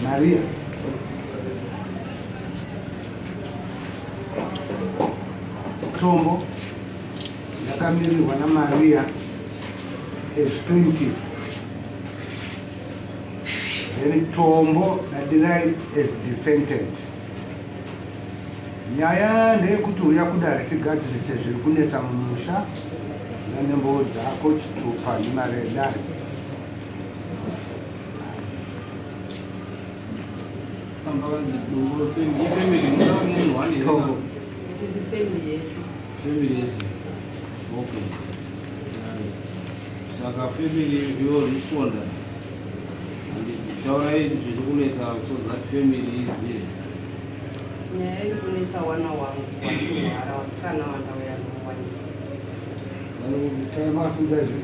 Maria. Tombo yakamirirwa naMaria as plaintiff. Then Tombo naDirai as defendant. Nyaya ndeyekuti uya kudare tigadzirise zviri kunetsa mumusha nanembowo dzako chitupa nemari yedare. Saka family yoresponda taurai zviri kunetsa so that family izive. Nyaya iri kunetsa wana wangu wakurwara wasikana wandauya nawo. Taimasunza izvi.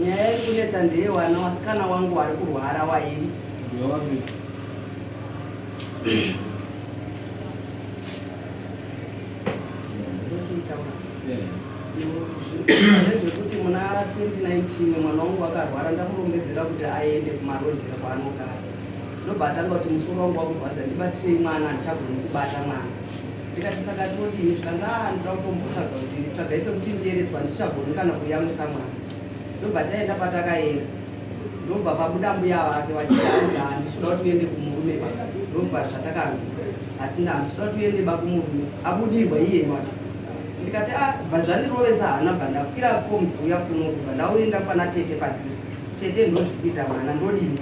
Nyaya iri kunetsa ndeye wana wasikana wangu wari kurwara wairi. Ndewapi? Ndochitaura. Ndezvekuti muna 2019 mwana wangu akarwara ndamurongedzera kuti aende kumarondera kwaanogara. Ndobva atanga kuti musoro wangu wakurwadza ndibatirei mwana handichagoni kubata mwana. Ndikati saka todini zvikanzi ah ndinoda kutombotsvaga kuti tsvagai pekuti ndiereswa handichagoni kana kuyamwisa mwana. Ndobva taenda patakaenda. Ndobva pabuda mbuya vake vachiti hanzi handisi kuda kuti uende kumurume ba. Ndobva zvatakanzwa. Hatina handisi kuda kuti uende ba kumurume. Abudirwa iye wacho. Ndikati ah bva zvandirovesa hana bva ndakwira kombi kuuya kuno kubva ndauenda kwana tete padhuze. Tete ndozviri kuita mwana ndodini?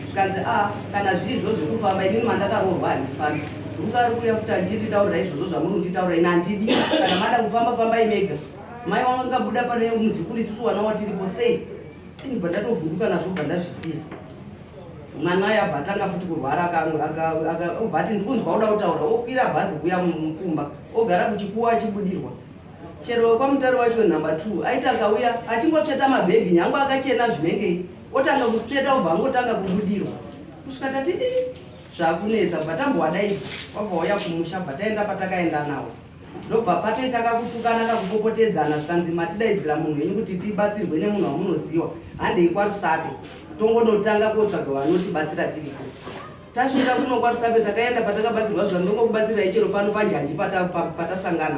Zvikanzi ah kana zviri izvo zvekufamba inini mandakaroorwa handifambi. Ruka ari kuuya futi achinditaurira izvozvo zvamuri kunditaurira ini handidi. Kana mada kufamba fambai mega. Mai vangabuda pane muzukuru isusu wana watiripo sei? Ini bva ndatovhunduka nazvo bva ndazvisiya. Mwana aya abva atanga futi kurwara obva ati ndikunzwa uda kutaura okwira bhazi kuya mukumba ogara kuchikuwa achibudirwa. Chero kwamutare wacho number 2 aiti akauya achingotsveta mabhegi nyangwe akachena zvinengei otanga kutsveta obva angotanga kubudirwa kusvika tati ii zvakunetsa bva tambowadaidza wabva wauya kumusha bva taenda patakaenda nawo ndobva patoita kakutukana kakupopotedzana zvikanzi matidaidzira munhu wenyu kuti tibatsirwe nemunhu wamunoziwa handei kwarusape tongonotanga kotsvaga vanotibatsira tiriko tasvika kuno kwarusape takaenda patakabatsirwa zva ndongokubatsirai chero pano panjanji patasangana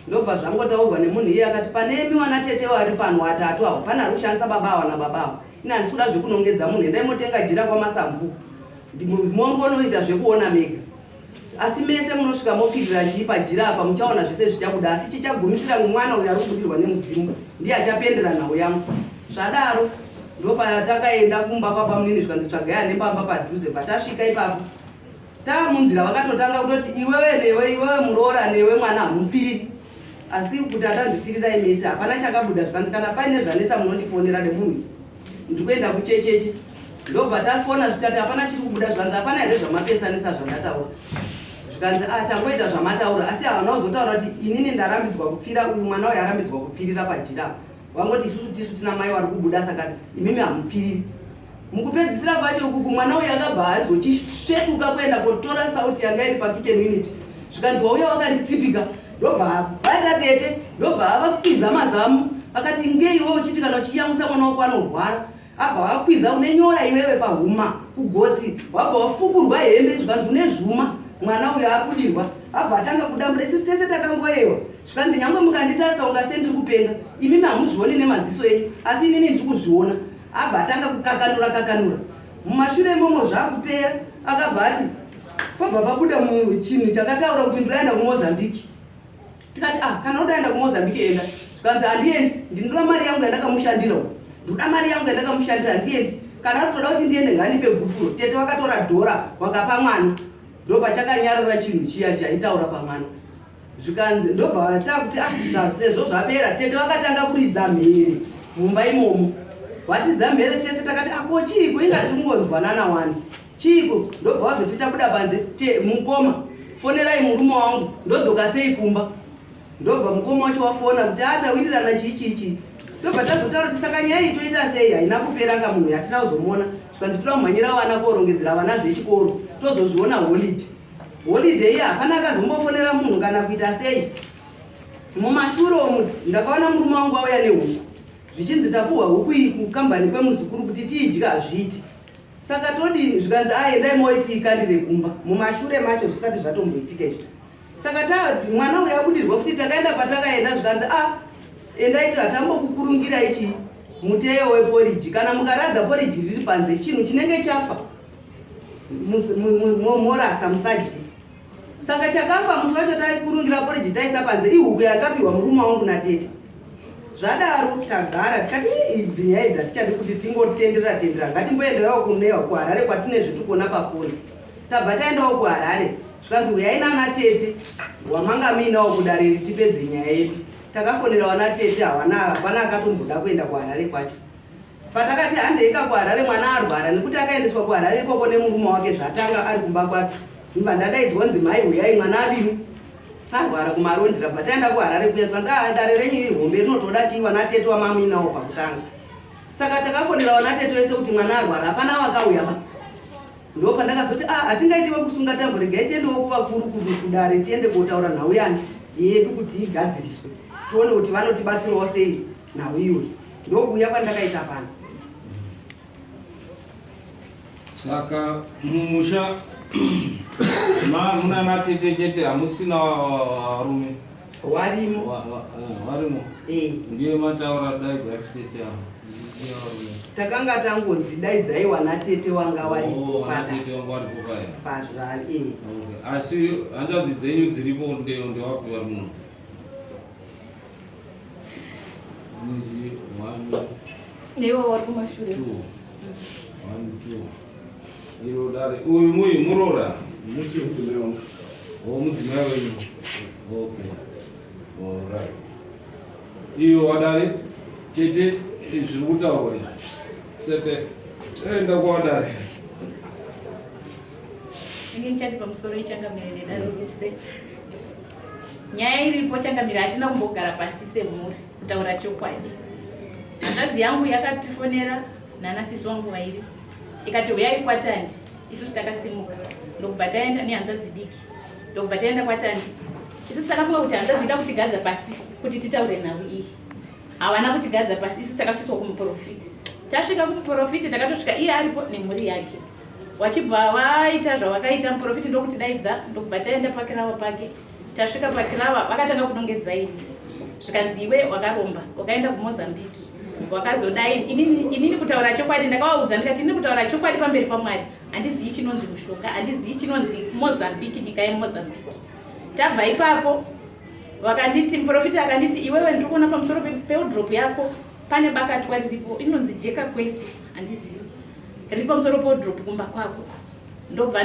ndobva zvangotaurwa nemunhu iye akati pane imi wana tete wari pano watatu awo pane ari kushandisa baba awa nababa awa ini handisi kuda zvekunongedza munhu endai motenga jira kwamasamvu mongonoita zvekuona mega asi mese munosvika mopfirira chii pajira apa muchaona zvese zvichabuda asi chichagumisira mwana uyo ari kubudirwa nemudzimu ndiye achapendera nhau yangu zvadaro ndopatakaenda kumba kwabamunini zvikanzi tsvagai ane pamba padhuze patasvika ipapo taamunzira vakatotanga kutoti iwewe newe iwewe muroora newe mwana hamupfiriri asi kuti atanzi pfirirai mese hapana chakabuda zvikanzi kana paine zvanetsa munondifonera nemunhu ndikuenda kuchecheche ndobva tafona zvikati hapana chiri kubuda zvikanzi hapana here zvamapesanisa zvandataura zvikanzi ah tangoita zvamataura asi havana kuzotaura kuti inini ndarambidzwa kupfira uyu mwana uyu arambidzwa kupfirira pajira vangoti isusu tisu tina mai wari kubuda saka imimi hamupfiriri mukupedzisira kwacho ukuku mwana uyu akabva azochisvetuka kuenda kotora sauti yanga iri pakitchen unit zvikanzi wauya wakanditsipika ndobva abata tete ndobva avakwiza mazamu akati ngei iwe uchiti kana uchiyamwisa mwana wako anorwara abva vakwiza une nyora iwewe pahuma kugotsi wabva wafukurwa hembe zvikanzi une zvuma mwana uyo abudirwa abva atanga kudambura isusu tese takangoyewa zvikanzi nyangwe mukanditarisa unga sendiri kupenga imimi hamuzvioni nemaziso enyu asi inini ndiri kuzviona abva atanga kukakanura kakanura mumashure imomo zvakupera akabva ati pabva pabuda chinhu chakataura kuti ndinoenda kumozambique tikati ah kana udaenda kumozambique enda zvikanzi handiendi ndinoda mari yangu yandakamushandira uku ndoda mari yangu yandakamushandira handiendi kana ari kutoda kuti ndiende ngandipe gupuro tete wakatora dhora wakapa mwana ndopachakanyarara chinhu chiya chaitaura pamwana zvikanzi ndobva takuti ah sezvo zvapera tete vakatanga kuridza mhere mumba imomo vatidza mhere tese takati ako ah, chiiko inga tiri kungonzwanana wani chiiko ndobva vazoti tabuda panze te mukoma fonerai murume wangu ndodzoka sei kumba ndobva mukoma wacho wafona kuti atawirirana ah, chii chii chii ndobva tazotaura kuti saka nyaya iyi toita sei haina kupera ka munhu yatina kuzomuona zvikanzi toda kumhanyira vana korongedzera vana zvechikoro tozozviona holiday holiday iya hapana akazombofonera munhu kana kuita sei mumashure omu ndakaona murume wangu auya nehuku zvichinzi tapuhwa huku iyi kukambani kwemuzukuru kuti tiidye hazviiti. Saka todini? Zvikanzi a endai moiti ikandire kumba. Mumashure macho zvisati zvatomboitika izvi. Saka ta mwana uyu abudirwa futi takaenda kwatakaenda zvikanzi a endai hatambokukurungira ichi muteyo weporiji. Kana mukaradza poriji riri panze chinhu chinenge chafa morasa musadye. Saka chakafa musi wacho taikurungira poriji taisa panze ihuku yakapiwa murume wangu natete. Zvadaro tagara tikati idzi nyaya idzi hatichadi kuti tingotenderera tendera ngatimboendawo kunewa kuHarare kwatine zvetikuona pafoni. Tabva taendawo kuHarare zvikanzi huyai nana tete wamanga muinawo kudare iri tipedze nyaya yedu. Takafonera wana tete hawana hapana akatomboda kuenda kuHarare kwacho. Patakati handeika kuHarare mwana arwara nekuti akaendeswa kuHarare ikoko nemurume wake zvatanga ari kumba kwake. Ndibva ndadaidzwa kunzi mhai huyai mwana adini arwara kumarondera bva taenda kuHarare kuya zvikanzi ah dare renyu iri hombe rinotoda chii vana tete wamamuinawo pakutanga. Saka takafonera vana tete vese kuti mwana arwara hapana vakauya ba. Ndopandakazoti ah hatingaiti wekusunga tambo regai tiendewo kuvakuru kudare tiende kotaura nhau yani yedu kuti igadziriswe tione kuti vanotibatsirawo sei nhau iyoyi. Ndokuuya kwandakaita pano. Saka mumusha munana tete chete hamusina varume warimo warimo eh. Ndiye mataura daidzai tete ava takanga tangonzi daidzai wana tete wanga waripo oh, paya pazva eh. Asi hanzvadzi dzenyu dziripo ndewapi vari muno? Neivo vari kumashure. Iro dare uyu muyu muroora Muti mudzimai wangu. O mudzimai wenyu. Okay. Alright. Iyo wadare tete zviri kutaurwa izvi. Sete toenda kwawadare. Inge ndichati pamusoro ichangamire nedare rose. Nyaya iripo changamire hatina kumbogara pasi semhuri kutaura chokwadi. Hanzvadzi yangu yakatifonera nana sisi wangu vairi ikati huyai kwaTandi, isusu takasimuka ndokubva taenda nehanzvadzi diki ndokubva taenda kwaTandi. Isusu takafunga kuti hanzvadzi ida kutigadza pasi kuti titaure nhau iyi. Havana kutigadza pasi, isu takasvitswa kumuprofiti. Tasvika kumuprofiti takatosvika iye aripo nemhuri yake. Wachibva waita zvawakaita muprofiti ndokutidaidza ndokubva taenda pakirawa pake. Tasvika pakirawa vakatanga kunongedza ini. Zvikanzi iwe wakaromba wakaenda kuMozambique wakazodai. Inini kutaura chokwadi ndakavaudza ndikati inini kutaura chokwadi pamberi paMwari handizii chinonzi mushonga, handizii chinonzi Mozambique, nyika yeMozambique. Tabva ipapo vakanditi muprofiti akanditi iwewe ndiri kuona pamusoro pewardrobe yako pane bakatwa riripo inonzi jeka kwese handizivi riri pamusoro pewardrobe kumba kwako. Ndobva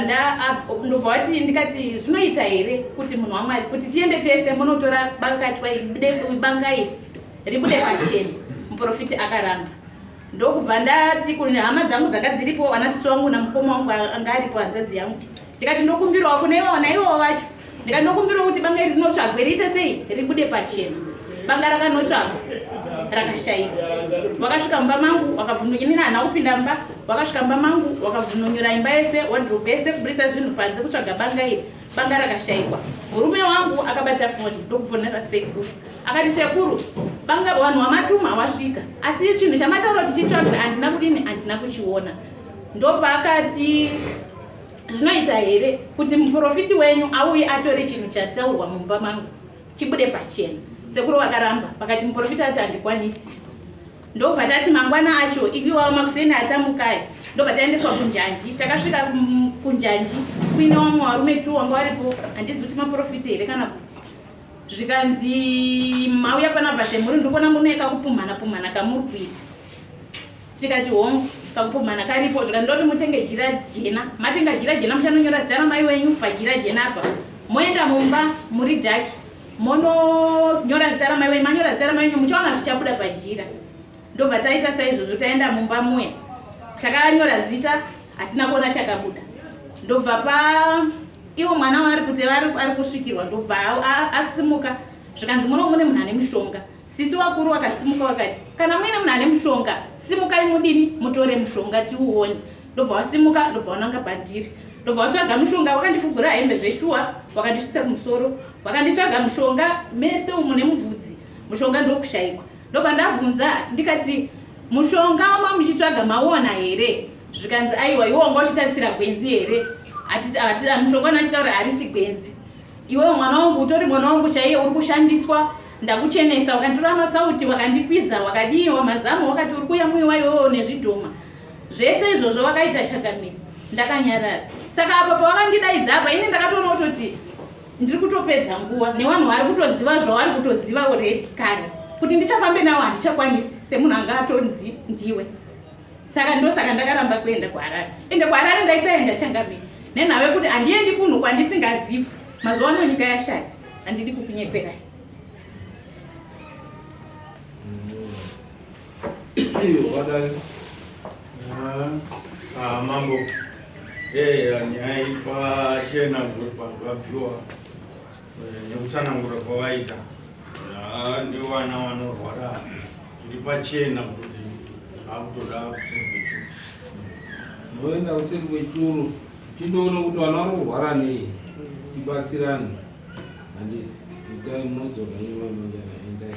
ndobva wati ndikati zvinoita here kuti munhu waMwari kuti tiende tese munotora bakatwa banga iri ribude pachena. Muprofiti akaramba. Ndokubva ndati kune hama dzangu dzanga dziripo vanasisi wangu namukoma wangu anga aripo hanzvadzi yangu ndikati ndokumbirawo kune ivo naivowo vacho ndikati ndokumbirawo kuti banga iri rinotsvagwe riite sei ribude pachena. Banga rakanotsvagwa rakashaikwa. Wakasvika mumba mangu wakavhundunya, inini handina kupinda mumba, wakasvika mumba mangu wakavhundunyura imba yese wardrobe yese kubudisa zvinhu panze kutsvaga banga iri. Banga rakashaikwa. Murume wangu akabata foni ndokufonera sekuru akati sekuru banga vanhu wamatuma wasvika asi chinhu chamataura kuti chitsvagwe handina kudini handina kuchiona. Ndopaakati zvinoita here kuti muprofiti wenyu auye atore chinhu chataurwa mumba mangu chibude pachena. Sekuru vakaramba vakati muprofiti ati handikwanisi. Ndobva tati mangwana acho ikiwa makuseni atamukai ndobva taendeswa kunjanji. Takasvika kunjanji kuine vamwe varume tu wanga varipo handizi kuti maprofiti here kana kuti. Zvikanzi mauya panapa semhuri ndikuona mune kakupumhana pumhana kamuri kuita. Tikati hongu kakupumhana karipo. Zvikanzi ndoti mutenge jira jena, matenga jira jena muchanonyora zita ramai wenyu pajira jena apa, moenda mumba muri dhaki mononyora zita ramai wenyu, manyora zita ramai wenyu muchaona zvichabuda pajira. Ndobva taita saizvozvo, taenda mumba muya takanyora zita hatina kuona chakabuda. Ndobva pa iwo mwana waari kuti ari kusvikirwa ndobva asimuka zvikanzi muno mune munhu ane mushonga. Sisi wakuru wakasimuka wakati kana muine munhu ane mushonga simukai mudini mutore mushonga tiuone. Ndobva wasimuka ndobva wananga pandiri ndobva watsvaga mushonga wakandifugura hembe zveshuwa wakandisvitsa kumusoro wakanditsvaga mushonga mese umu nemubvudzi mushonga ndokushaikwa. Ndobva ndabvunza ndikati mushonga wama muchitsvaga mauona here? Zvikanzi aiwa, iwe wanga uchitarisira gwenzi here? Mushongwana achitaura harisi gwenzi. Iwewe mwana wangu utori mwana wangu chaiye, uri kushandiswa. Ndakuchenesa, wakanditora masauti, wakandikwiza, wakadiwa mazamu, wakati uri kuyamuiwa iwewe nezvidhoma zvese izvozvo wakaita changamire. Ndakanyarara. Saka apa pawakandidaidza apa, ini ndakatoona kutoti ndiri kutopedza nguva nevanhu vari kutoziva zvavari kutoziva already kare kuti ndichafambe nawo, handichakwanisi semunhu anga atonzi ndiwe. Saka ndosaka ndakaramba kuenda kuHarare. Ende kuHarare ndaisaenda changamire, nenhau yekuti handiendi kunhu kwandisingazivi. Mazuva ano nyika yashati, handidi kukunyeperai. Iyo wadai. Ah, mambo, nyaya iri pachena kuti vanhu vabviwa nekutsanangura kwavaita. Ah, nevana vanorwara, zviri pachena kuti akutoda kuseri kwechuru. Moenda kuseri kwechuru, tindoona kuti vana vari kurwara nei, tibatsirane. Handiti itai munodzoka nemamajana, endai.